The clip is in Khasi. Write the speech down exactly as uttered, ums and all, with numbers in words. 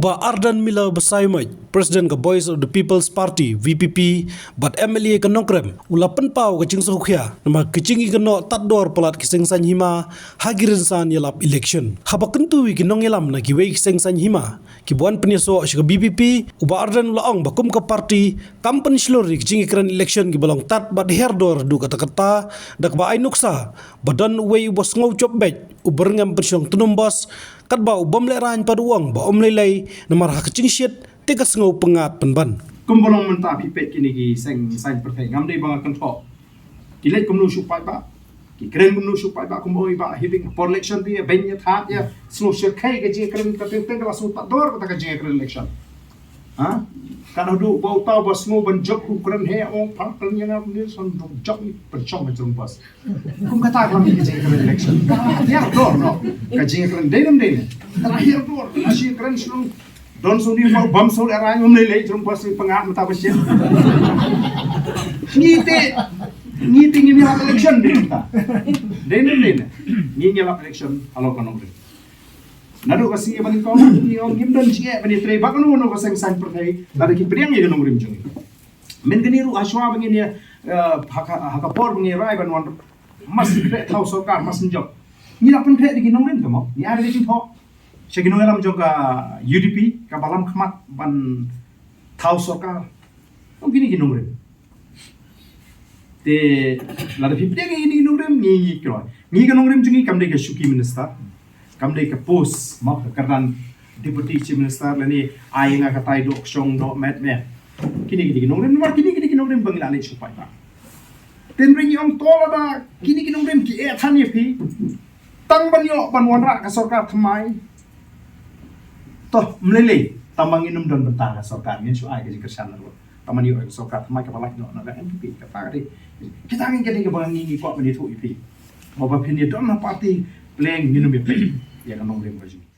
Bah Ardent Miller Basaiawmoit, President ka Voice of the People's Party, V P P, bad M L A ka Nongkrem, u la pynpaw ka jingsngewkhia namar ka jingïakynnoh tad dor palat ki seng saiñ hima ha ki rynsan ïalap election. Haba kyntu ïa ki nongïalam na kiwei ki seng saiñ hima kiba wan pynïasoh sha ka V P P, u Bah Ardent u la ong ba kum ka party kam pynshlur ïa ka jingïakren election kiba long tad bad hiar dor haduh katta katta, da kaba ai nuksa ba don uwei uba sngew jop beit uba rngem pynshong tnum bos, katba u bym lehraiñ pat u ong ba um lei lei namar ha ka jingshit te ka sngew pyngngad pynban. Kumba long mynta phi peit kine ki seng saiñ pyrthei, ngam dei ba nga kynthoh. Ki leit kumno shu paidbah, ki kren kumno shu paidbah, kumba ong i Bah Hibing, por election te ïa beiñ ïa thad ïa, sngew shyrkhei ka jingkren, ka teng teng ka la sngew tad dor kata ka jingkren election. Ha? Kan haduh ba uta uba sngew ban jop u kren he ong pha kren ïa nga kumne, son duk jop ni pynshong ka jong bos. Kum kata ka long ka jingkren election. Ka hiar dor noh ka jingkren, dei ne ym dei ne? Ka hiar dor ka jingkren shnong. Don soni ba bam soni ara ngam lei lei jrong pas ni panga mata ba shet. Ngi te, ngi te ngi ïalap election ni ta. Dei ne ym dei ne? Ngi ïalap election halor ka nongrim. Naduh ka sngi ba nyngkong ngi ong ngim don jingeh ban ïatrei bad kano kano ka seng saiñ pyrthei lada ki pdiang ïa ka nongrim jong ngi. Mynta kane ruh hashwa ba ngin ïa, eh, ha ka, ha ka por ba ngin rai ban wan, mas khreh thaw sorkar, mas njop. Ngi la pynkhreh da ki nongrim te mo, ngi ai da ka jingthoh sha ki nongïalam jong ka U D P kaba lam khmat ban thaw sorkar. Ong kine ki nongrim. Te lada phi pdiang ïa kine ki nongrim, ngi, ngi kloi. Ngi ka nongrim jong ngi kam dei ka shuki minister. Kam dei ka post, mo, ka kyrdan Deputy Chief Minister lane ai nga katai doh kshong doh met met. Kine, kine ki nongrim, namar kine, kine ki nongrim ba ngi la leit shu paidbah. Te hynrei ngi ong to lada kine ki nongrim ki eh than ïa phi, tang ban ïoh ban wanrah ka sorkar thymmai. To, ym lei lei, tang ba ngin ym don bynta ka sorkar, ngin shu ai ka jingkyrshan na ruh. Tang ban ïoh ka sorkar thymmai kaba lait noh na ka N P P, kata ka dei. Kita ngi ka dei kaba ngi, ngi kwah ban ïathuh ïa phi. Haba phin ïadon ha party, pleng ngin ym ïa phi ïa ka nongrim ka jong ngi.